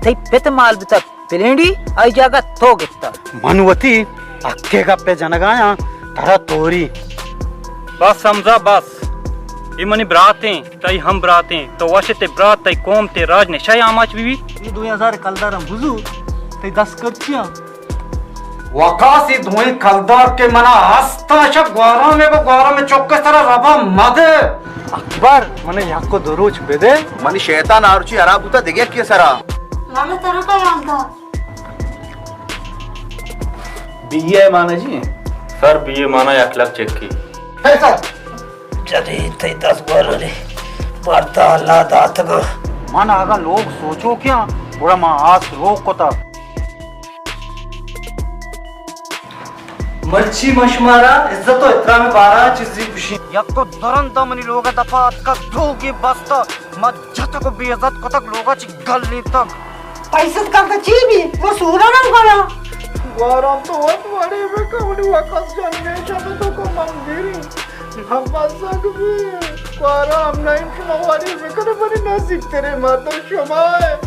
تئی پت مال بوتگ، پلینڈی آئی جاگہ تو گپتگ۔ من وتی حقے گپے جنگایاں، ترا توری۔ بس حمزہ، بس۔ اے منی براتیں، تئی ہم براتیں۔ تو وش تئی برات، تئی قوم، تئی راج نشہ آماچ بی بی۔ اے دوئیں ہزار کلدار ہم بزور، تئی دست کرچیاں۔ وقاص، اے دوئیں کلدار کہ منا ہستاں، شہ گوارام ء، گوارام ء چک ء سرا ربا مدے۔ اکبر، من یک و دو روچ بدے۔ منی شیطان آرچی ہراب بوتا دگہ کی سرا۔ لالا ترا کا یاد دا؟ بی اے مانا جی؟ سر، بی اے مانا یک لک چکی۔ پیسہ۔ جدید تئی دزگورانی مرد اللہ داتگاں۔ من اگاں لوگ سوچو کیاں، گڑا ما آس روک کتا۔ مرچی من شمارا عزت و احترام بارا چیزی گوشی۔ یک تو درندہ منی لوگ دپا اتکا دوگی بستا، ما جتک و بے عزت کتک، لوگا چی گل نیتک۔ پیسہ کن چی بی؟ وہ سورا نہ گنا۔ گوارام تو وت وڑے بکا، منی وقت جنگے شب تو کو من دیری۔ ہم بزگ بی۔ گوارام نہ انت، شما واری بکنے، منی نزیک ترے مردم شما ہے۔